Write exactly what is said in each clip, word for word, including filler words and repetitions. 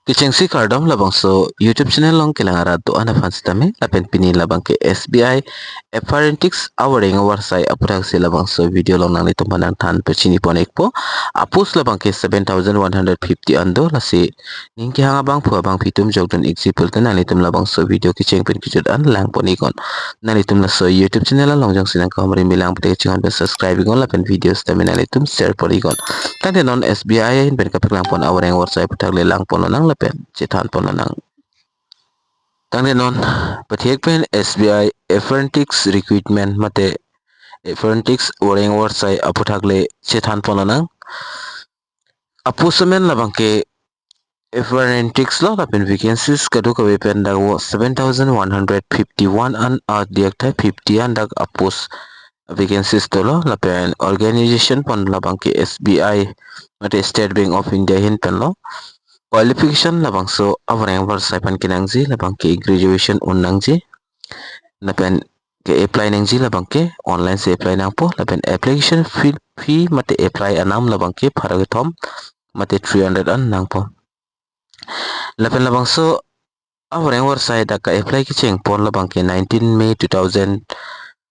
Kechengsi kardom labangso YouTube channel along kelang arat do-an aphan sitame, lapen pini labangke S B I Apprentice avoreng avarsai aputhaksi labangso video along nanglitum aphan nangthan pachini pon ikpo. A-post labangke seven thousand one hundred fifty an do, lasi ning kehang abangphu abangpi atum jokdun ikji pulote nanglitum labangso video kecheng pen kejut an lang pon iknon. Nanglitum laso YouTube channel along jongsi nangkahumri me lang pute kachinghon pen subscribe iknon lapen video sitame nanglitum share pon iknon. Tangte non S B I ahin pen kapaklang pon avoreng avarsai aputhak le lang pon lonang lapen chethan pon lonang. Tangte non pathek pen S B I Apprentice recruitment mate Apprentice avoreng avarsai aputhak le chethan pon lonang. A-post amen labangke Apprentice lo, lapen vacancies kadokave pen dak seven thousand one hundred fifty-one an, adiak thai fifty an dak a-post vacancies dolo, lapen organization pon labangke S B I mate State Bank of India ahin pen lo. Qualification labangso avoreng avarsai aphan kenangji labangke graduation un nangji. Lapen ke-apply nangji labangke online si apply nangpo, lapen application fee, fee mate apply anam labangke pharo kethom mate three hundred an nangpo. Lapen labangso avoreng avarsai dak ka-apply kecheng pon labangke nineteen May two thousand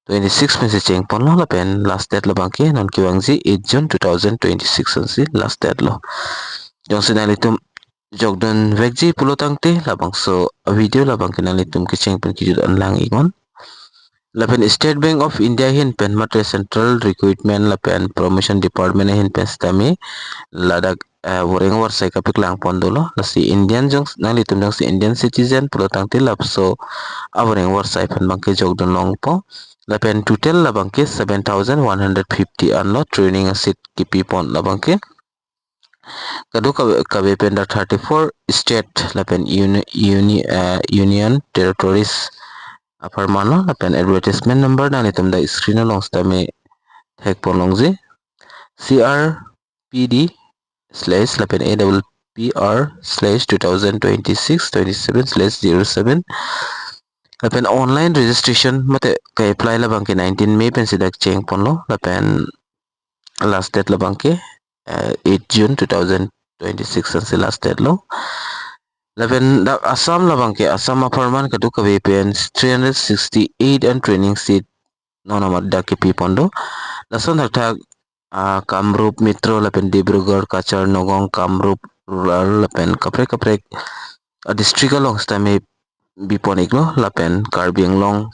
twenty-six pensi cheng ponlo, lapen last date labangke non kevangji eight June two thousand twenty-six ansi last date lo. Jongsi nanglitum jokdun vekji pulo tangte labangso video labangke nanglitum kecheng pen kejut an lang iknon. Lapen State Bank of India ahin pen mate Central Recruitment lapen Promotion Department ahin pen sitame ladak, eh, avoreng avarsai kapaklang pon dolo. Lasi Indian jong, nanglitum jongsi Indian citizen pulo tangte lapuson avoreng avarsai aphan abangke jokdun longpo. Lapen total labangke seven thousand one hundred fifty anlo, training a-seat kipi pon labangke. Kadokave, kave pen dak thirty-four state lapen uni-, uni-, eh, union territories apharman lo, lapen advertisement number nanglitum dak screen along sitame thek pon longji. C R P D slash lapen A double P R slash two thousand twenty-six twenty-seven slash zero seven. Lapen online registration mate ka-apply labangke nineteen May pensi dak cheng ponlo, lapen last date labangke, eh, eight June two thousand twenty-six ansi last date lo. Lapen dak Assam labangke Assam apharman kadokave pen three hundred sixty-eight an training seat non amat dak kipi pon do. Lason thakthak, ah, Kamrup Metro lapen Dibrugarh, Cachar, Nagaon, Kamrup Rural lapen kaprek kaprek, ah, district along sitame bi pon iklo, lapen Karbi Anglong,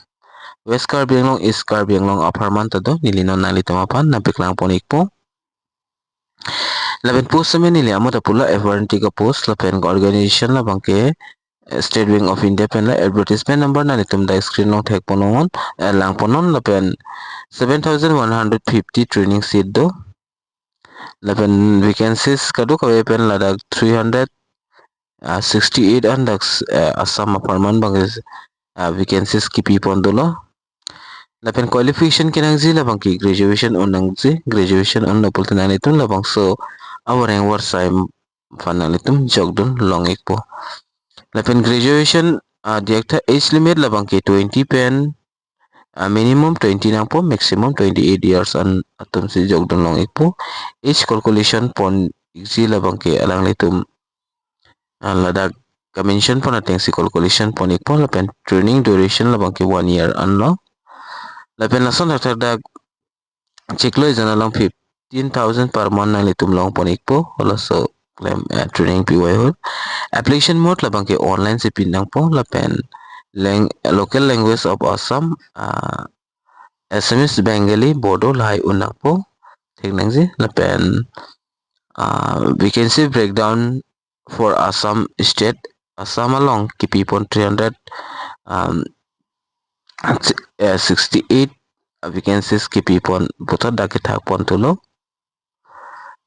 West Karbi Anglong, East Karbi Anglong apharman ta do, neli non nanglitum aphan nangpaklang pon ikpo. Lapen post amen neli amo ta pulo, apprentice a-post, lapen organization labangke, eh, State Bank of India pen lo. Advertisement number nanglitum dak screen along thek pon longnon, eh, lang ponnon, lapen seven thousand one hundred fifty training seat do. Lapen vacancies kadokave pen ladak three hundred, ah, sixty-eight an dak, eh, Assam apharman abangke, ah, vacancies kipi pon dolo. Lapen qualification kenangji labangke graduation un nangji, graduation unlo pulote nanglitum labangso avoreng avarsai aphan nanglitum jokdun long ikpo. Lapen graduation, ah, adiak thai age limit labangke twenty pen, ah, minimum twenty nangpo, maximum twenty-eight years an atumsi jokdun long ikpo. Age calculation pon ikji labangke alanglitum, ah, ladak ka-mention pon atengsi calculation pon ikpo, lapen training duration labangke one year anlo. Lapen lason thakthak dak chiklo ejon along fifteen thousand per month nanglitum long pon ikpo, halaso klem, eh, training pivoi ahut. Application mode labangke online si pi nangpo, lapen lang-, local language of Assam, ah, Assamese, Bengali, Bodo lahai un nangpo, thek nangji. Lapen, ah, vacancy breakdown for Assam state, Assam along kipi pon three hundred, um, eh, sixty-eight vacancies kipi pon puthot dak kethak pon thulo.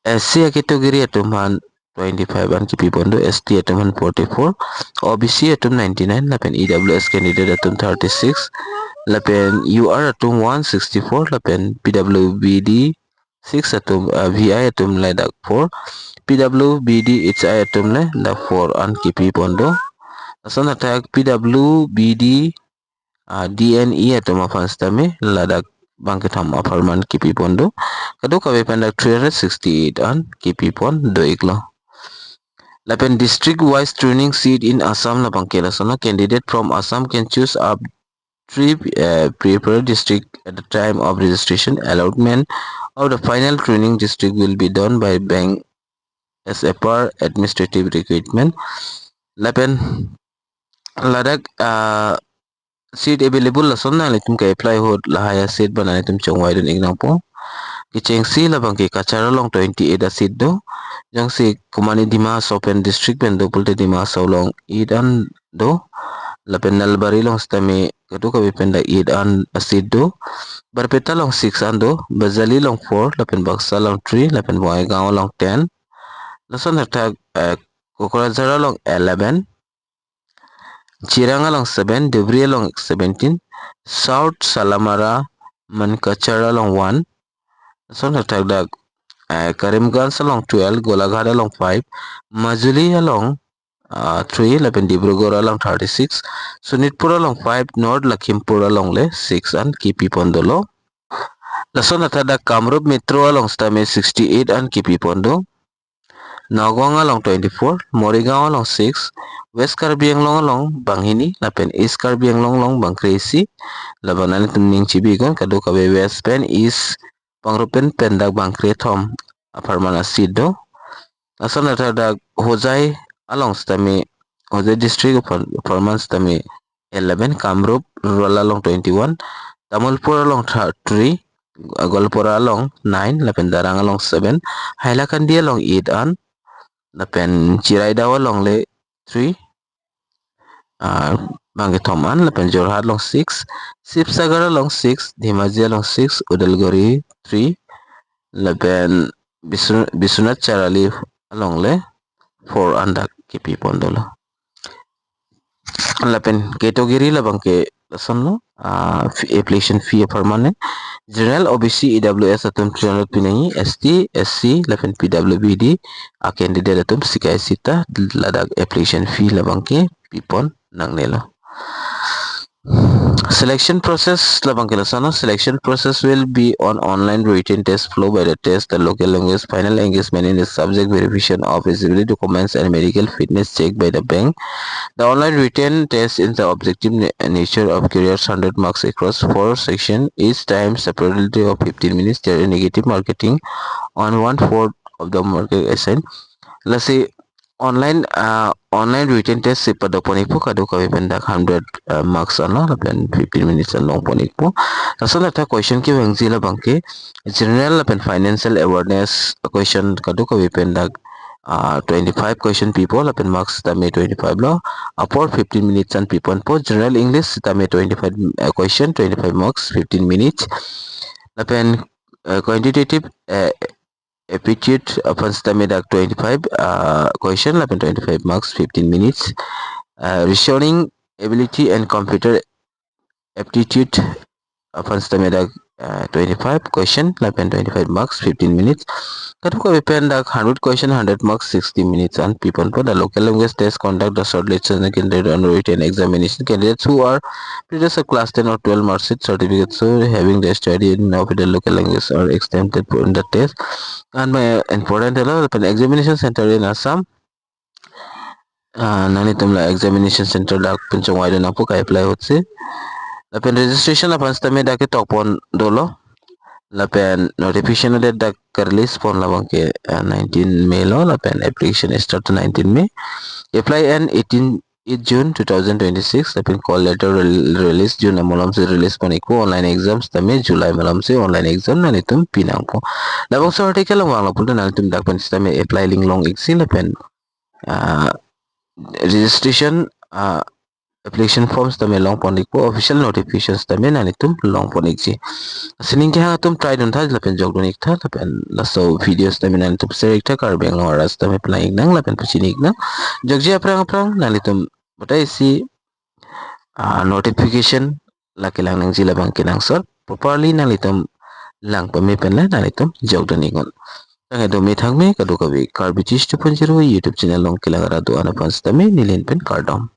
S C a-category atum aphan twenty-five an kipi pon do, S T atum aphan forty-four, O B C atum ninety-nine, lapen E W S candidate atum thirty-six, lapen U R atum one sixty-four, lapen P W B D six atum, ah, V I atum le dak four, P W B D H I atum le dak four an kipi pon do. Lason athak P W B D, ah, D N E atum aphan sitame ladak bang kethom apharman kipi pon do. Kadokave pen dak three hundred sixty-eight an kipi pon do iklo. Lapen district wise training seat in Assam labangke lason, candidate from Assam can choose up three uh, preferred district at the time of registration. Allotment of the final training district will be done by bank as a per administrative requirement. Lapen ladak uh, seat available lason, nanglitum ke-apply ahut lahai a-seat abang nanglitum chongvai dun-ik nangpo. Kechengsi labangke Cachar along twenty-eight a-seat do. Jongsi komane Dima Hasao pen district pen do pulote Dima Hasao along eight an do. Lapen Nalbari along sitame kadokave pen dak eight an a-seat do. Barpeta along six an do. Bajali along four, lapen Baksa along three, lapen Bongaigaon along ten. Lason athak uh, Kokrajhar along eleven. Jirang along seven, Dhubri along seventeen, South Salamara, Mankachar along one, lason athak dak uh, Karimganj along twelve, Golaghat along five, Majuli along uh, three, lapen Dibrugarh along thirty-six, Sonitpur along five, North Lakhimpur along le six an kipi pon dolo. Lason athak dak Kamrup Metro along sitame sixty-eight an kipi pon do. Nagaon along twenty-four, Morigaon along six, West Karbi Anglong along banghini, lapen East Karbi Anglong along bangkre-isi. Labang nanglitum ning chibi iknon, kadokave West pen East pangrup pen pen dak bangkre-thom apharman a-seat do. Lason athak dak Hojai along sitame, Hojai district apharman sitame eleven, Kamrup rural along twenty-one, Tamulpur along three, Goalpara along nine, lapen Darrang along seven, Hailakandi along eight an, lapen Chiraidao along le three, uh, bangkethom an, lapen Jorhat along six, Sibsagar along six, Dhemaji along six, Udalguri three, lapen Biswanath Charali along le four an dak kipi pon dolo. Lapen category labangke lasonlo, uh, application fee apharman. General, O B C, E W S atum three hundred pinangji, S T, S C lapen P W B D a-candidate atum sika isi ta ladak application fee labangke pipon nangnelo. Selection process labangke lasonlo. Selection process will be on online written test followed by the test, the local language, final engagement in the subject, verification of eligibility documents and medical fitness check by the bank. The online written test in the objective nature of careers, hundred marks across four section, each time separately of fifteen minutes. There is negative marking on one fourth of the mark assigned. Lasi online uh, online written test si padopon-ikpo, kadokave pen dak hundred uh, marks anlo lapen fifteen minutes an longpon-ikpo. Lason athak question kevangji labangke general lapen financial awareness question, kadokave pen dak uh, twenty-five question pipo lapen marks tame twenty-five lo. Apor fifteen minutes an piponpo. General English tame twenty-five uh, question, twenty-five marks, fifteen minutes. Lapen uh, quantitative uh, aptitude aphan sitame dak twenty-five uh, question lapen twenty-five marks, fifteen minutes. Uh, reasoning ability and computer aptitude aphan sitame dak uh, twenty-five question lapen twenty-five marks, fifteen minutes. Kadokave pen dak hundred question, hundred marks, sixty minutes an piponpo. The local language test conduct the short list and candidate on written examination. Candidates who are previous of class ten or twelve mark sheet certificate so having the study in of the local language are exempted in the test. And my important lapen examination center in Assam. Uh, nanglitum la examination center dak pen chongvai dun nangpo, ka-apply ahutsi. Lapen registration aphan sitame dak ketokpon dolo. Lapen notification date dak release pon labangke uh, nineteen May lo, lapen application start nineteen May. Apply and eighteen eight June two thousand twenty-six, lapen call letter rel- release June malomsi release pon-ikpo. Online exams tame July malomsi online exam nanglitum pinangpo. Labangso article along vanglo pulote nanglitum dak pen sitame apply link long-iksi lapen uh, registration uh, application forms tame longpon-ikpo, official notifications tame nanglitum longpon-ikji. Sining kehang atum try duntha lapen jokdun-iktha lapen laso videos tame nanglitum share-iktha, Karbi Anglong arat tame plang-iknang lapen pachini-iknang. Jokji aphrang aphrang nanglitum batai isi uh, notification la kelang nangji labang kenangsot properly nanglitum lang pame pen la nanglitum jokdun-iknon. Tangke do, methang me, kadokave Karbi Tish two point zero YouTube channel along kelang arat do-an aphan sitame neli pen kardom.